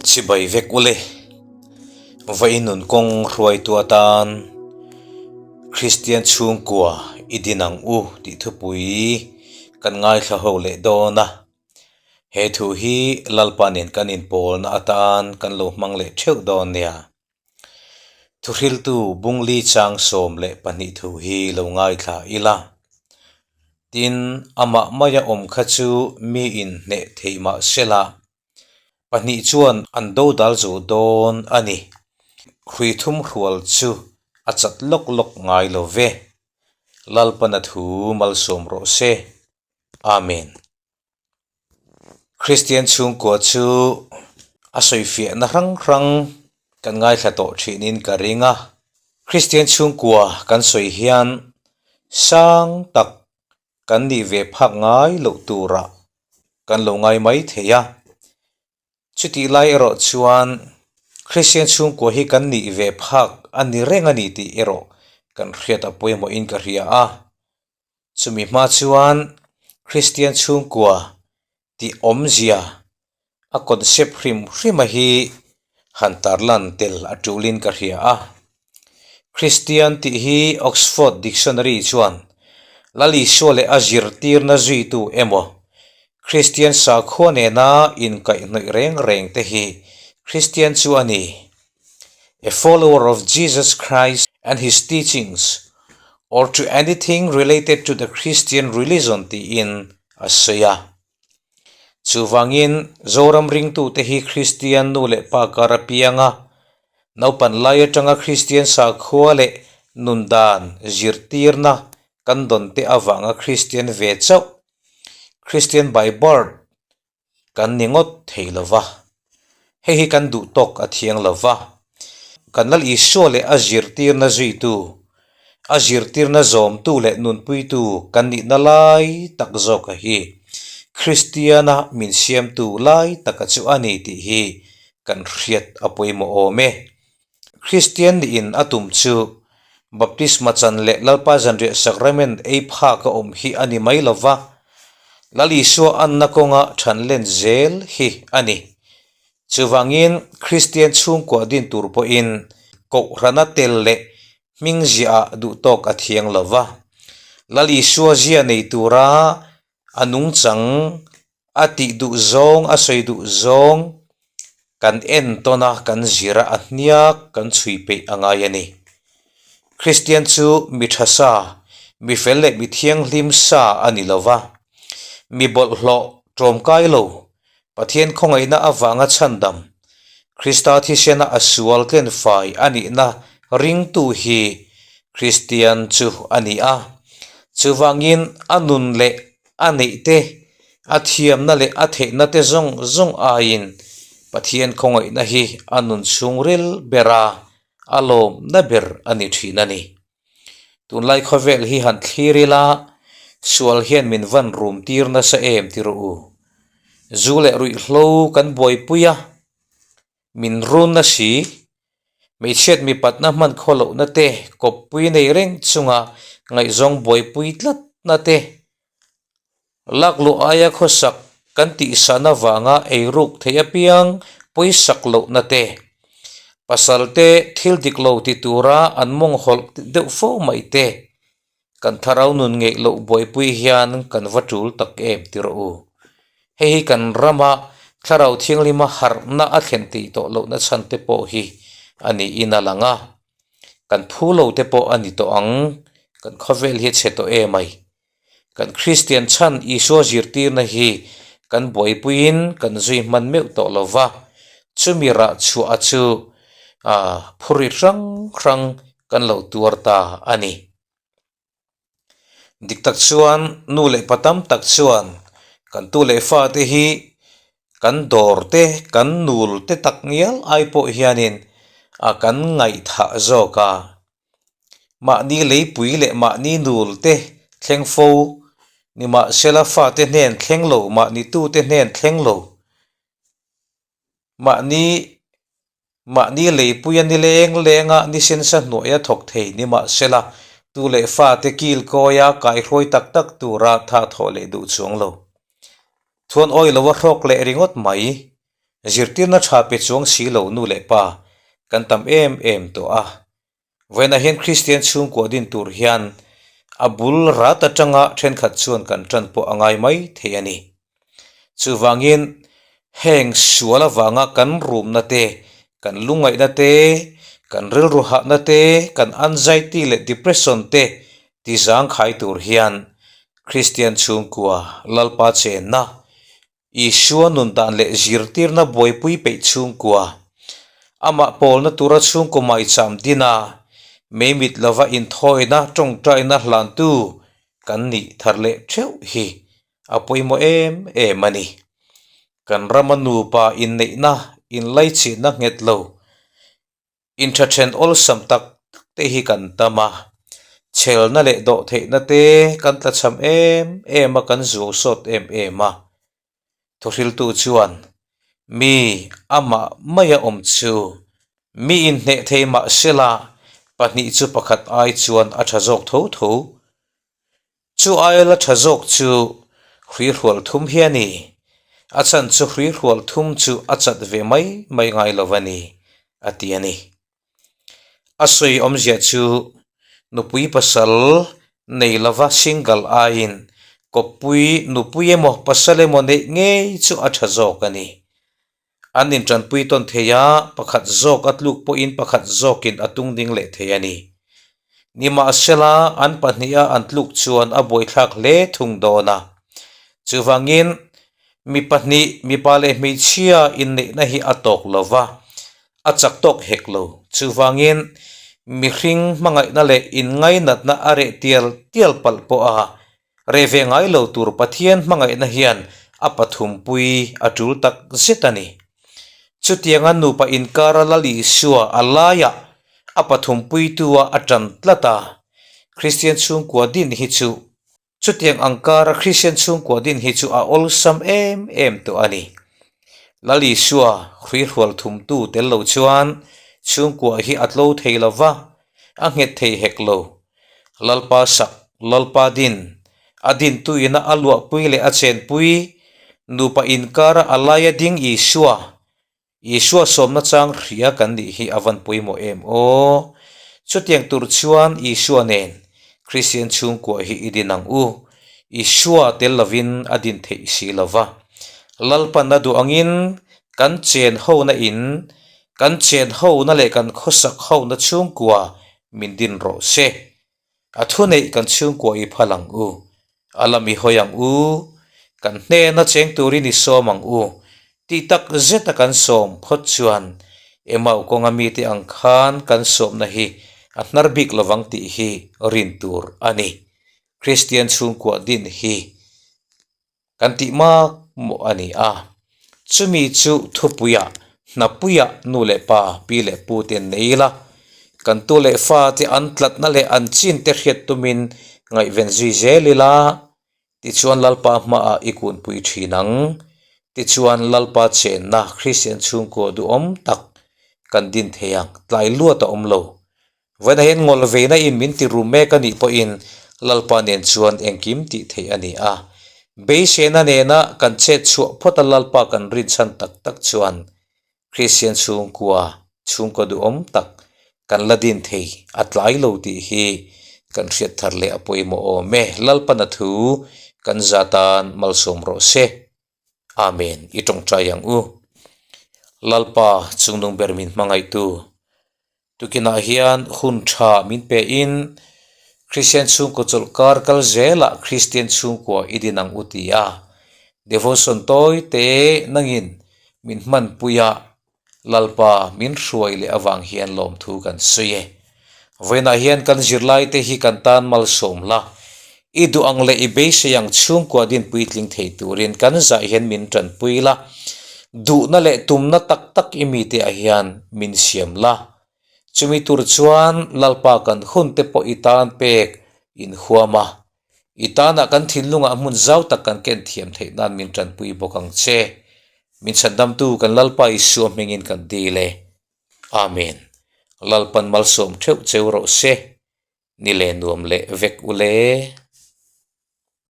Chibai vek ule, va i nun kawng hruaitu atan Kristian chhungkua i din ang u tih thupui kan ngaithla ho leh dawn a. He thu hi Lalpa nen kan inpawlna atan kan lo hmang leh theuh dawn nia. Thuhriltu Bungli chang 12 thu hi lo ngaithla ila. Tin, amah maia awm kha chu miin hneh thei mah sela, pahnih chuan an dodal zo dawn a ni. Hrui thum hrual chu a chat lawk lawk ngai lo ve. Lalpana thu malsawm rawh se. Amen. Kristian chhungkua chu a sawifiahna hrang hrang kan ngaithla tawh thinin ka ring a. Kristian chhungkua kan sawi hian sang tak kan nih ve phak ngai loh turah kan lo ngai mai thei a. Chutih lai erawh chuan Kristian chhungkua hi kan nih ve phak a ni reng a ni tih erawh kan hriat a pawimawhin ka hria a. Chumi hma chuan Kristian chhungkua tih awmzia a concept hrim hrima hi han tarlan tel a tulin ka hria a. Kristian tih hi Oxford Dictionary chuan Lal Isua leh a zirtirna zuitu emaw Kristian sakhua nena inkaihhnawih reng reng te hi Kristian chu a ni. A follower of Jesus Christ and his teachings or to anything related to the Christian religion tiin a sawi a. Chuvangin Zoram ringtute hi Kristian nu leh pa kar a piang a, naupan lai atanga Kristian sakhua leh nundan zirtirna kan dawn te avanga Kristian ve chauh Christian by birth kan ni ngawt thei lo va, hei hi kan duh tawk a thiang lo va. Kan Lal Isua leh a zirtirna zuitu, a zirtirna zawmtu leh nunpuitu kan nihna lai tak zawka hi Kristiana min siamtu lai taka chu a ni tih hi kan hriat a pawimawh awm e. Kristian niin a tum chu Baptisma chan leh Lalpa zanriah sacrament ei phak a awm hi a ni mai lo va, Lal Isua anna kawnga than len zel hi a ni. Chuvangin Kristian chhungkua din tur pawhin Kohhrana tel leh hming ziahah duhtawk a thiang lo va, Lal Isua zia nei tura a nungchang a tih duh zawng, a sawi duh zawng kan en tawn a, kan zir a, a hniak kan chhui peih a ngai a ni. Kristian chu mi tha sa, mi fel leh mi thianghlim sa a ni lo va, mi bawlhhlawh tlawmkai lo, Pathian khawngaihna avanga chhandam, Krista thisena a sual tlenfai a nihna ringtu hi Kristian chu a ni a. Chuvangin a nun leh A neih te, a thiamna leh a theihna te zawng zawng aiin Pathian khawngaihna hi a nun chhungril ber a, a lawmna ber a ni thin a ni. Tunlai khawvel hi han thlir ila, sual hian min van rum tir nasa em ti rawh u. Zu leh ruihhlo kan buaipui a, min run na si, hmeichhiat mipatna hman khaw lohna te, kawppui nei reng chunga ngaihzawng buaipui tlatna te, lakluh aia khawsak kan tihsahna vanga eiruk theih apiang pawisak lohna te, pasal te thil dik lo ti tura an mawng hawlh deuh fo mai te, kan thlarau nun ngeih loh buaipui hian kan va tul tak em ti rawh u. Hei hi kan rama thlarau thianghlima harhna a thlen tih tawh lohna chhan te pawh hi a niin a lang a, kan phu lo te pawh a ni tawh ang, kan khawvel hi a chhe tawh em ai. Kan Kristian chhan Isua zirtirna hi kan buaipuiin kan zui hman meuh tawh lo va, chumi rah chhuah a chu phurrit hrang hrang kan lo tuar ta a ni. Dik tak chuan nu leh pa tam tak chuan kan tu leh fa te hi kan dawr te kan nul te tak ngial ai pawh hianin a kan ngaihthah zawk a. Mahni leipui leh mahni nul te thleng fo nimahsela fate hnen thleng lo mahni tute hnen thleng lo. Mahni mahni leipuia ni leng lenga ni sensa hnuaia thawk thei ni mahsela tu leh fate kil kawia kaihruai tak tak tura tha thawh leh duh chuang lo. Thuan awi lova hrawk leh ringawt mai. Zirtirna tha pe chuang si lo nu leh pa kan tam em em tawh a. Vawiinah hian Kristian chhungkua din tur hian a bul rat atanga thenkhat chuan kan tan pawh a ngai mai thei a ni. Chuvangin heng sual avanga kan rumna te, kan lungngaihna te, kan rilru hahna te, kan anxiety leh depression te ti zangkhai tur hian Kristian chhungkua Lalpa chenna Isua nun dan leh zirtirna buaipui peih chhungkua, amah pawlna tura chhungkaw maicham dina meimit lova inthawina tawngtaina hlantu kan nih thar leh theuh hi a pawimawh em em a ni. Kan rama nupa inneihna inlaichihna nghet lo Inthathen awlsam tak tak te hi kan tam a, chhelna leh dawhtheihna te kan tlachham em em a, kan zuau sawt em em a. Thuhriltu chuan, Mi amah maia awm chu mi inhneh thei mahsela pahnih chu pakhat ai chuan a tha zawk tho tho. Chu aia la tha zawk chu hruihrual thum hi a ni. A chhan chu hruihrual thum chu a chat ve mai mai ngai lo a ni, a ti a ni. A sawi awmzia chu nupui pasal nei lova single aiin kawppui nupui emaw pasal emaw neih ngei chu a tha zawk a ni. An intanpui tawn thei a, pakhat zawk a tluk pawhin pakhat zawkin a tung ding leh thei a ni. Nimahsela, an pahniha an tluk chuan a buaithlak hle thung dawn a. Chuvangin, mi pahnih, mipa leh hmeichhia inneihna hi a tawk lo va, a chak tawk hek lo. Chuvangin, mihring hmangaihna leh inngainatna a reh tial tial palh pawha Reh ve ngai lo tur Pathian hmangaihna hian a pathumpui a tul tak zet a ni. Chutianga nupa inkara Lal Isua a laiah a pathumpuitua a tan tlat a, Kristian chhungkua din hi chu chutiang angkara Kristian chhungkua din hi chu a awlsam em em tawh a ni. Lal Isua hruihrual thumtu tel lo chuan chhungkua hi a tlo thei lo va, a nghet thei hek lo. Lalpa sak, Lalpa din, a dintuina a luahpui leh a chenpui, nupa inkara a laia ding Isua, Isua sawmna chang hria kan nih hi a van pawimawh em aw. Chutiang tur chuan Isua nen Kristian chhungkua hi i din ang u. Isua tel lovin a din theih si lo va. Lalpan a duh angin kan chen hona in kan chen hona leh kan khawsak hona chhungkua min din rawh se. A thu neih kan chhungkua i phal ang u. A lam i hawi ang u. Kan hnena cheng turin i sawm ang u. Tih tak zeta kan sawm phawt chuan Emau kawnga mite ang khan kan sawmna hi a hnar bik lovang tih hi rin tur a ni. Kristian chhungkua din hi Kan tih mak mawh a ni a, chumi chu thupuiah, hnapuiah nu leh pa, pi leh pu te an nei ila, kan tu leh fa te an tlatna leh an chin te hriat tumin ngaihven zui zel ila, tichuan Lalpa hmaah i kunpui thin ang, tichuan Lalpa chenna Kristian chhungkaw duhawm tak kan din thei ang, tlai luat a awm lo. Vawiinah hian ngawl veina in min ti rum mek a nih pawhin Lalpa nen chuan engkim tih theih a ni a. Beiseina nena kan chet chhuah phawt a Lalpa kan rinchhan tak tak chuan Kristian chhungkua, chhungkaw duhawm tak kan la din thei a tlai lo tih hi kan hriat thar leh a pawimawh awm e. Lalpana thu kan za tan malsawm rawh se. Amen i tawngtai ang u. Lalpa chungnung ber min hmangaihtu. Tukinah hian hun tha min pe in Kristian chhungkaw chawlhkar kal zelah Kristian chhungkua i din ang u ti a, devotion tawi te nangin min hmanpui a, Lalpa min hruai leh avang hian lawmthu kan sawi e. Vawiinah hian kan zirlai te hi kan tan malsawm la, i duh ang leh i beisei ang chhungkua din puitling thei turin kan zah hian min tanpui la, duhna leh tumna tak tak i mite ah hian min siam la. Chumi tur chuan Lalpa kan hun te pawh i tan pek inhuam a, i tanah kan thinlungah hmun zau tak kan ken thiam theih nan min tanpui bawk ang che. Min chhandamtu kan Lalpa Isua hmingin kan dil e. Amen. Lalpan malsawm theuh cheu rawh se. Ni leh nuam leh vek u le.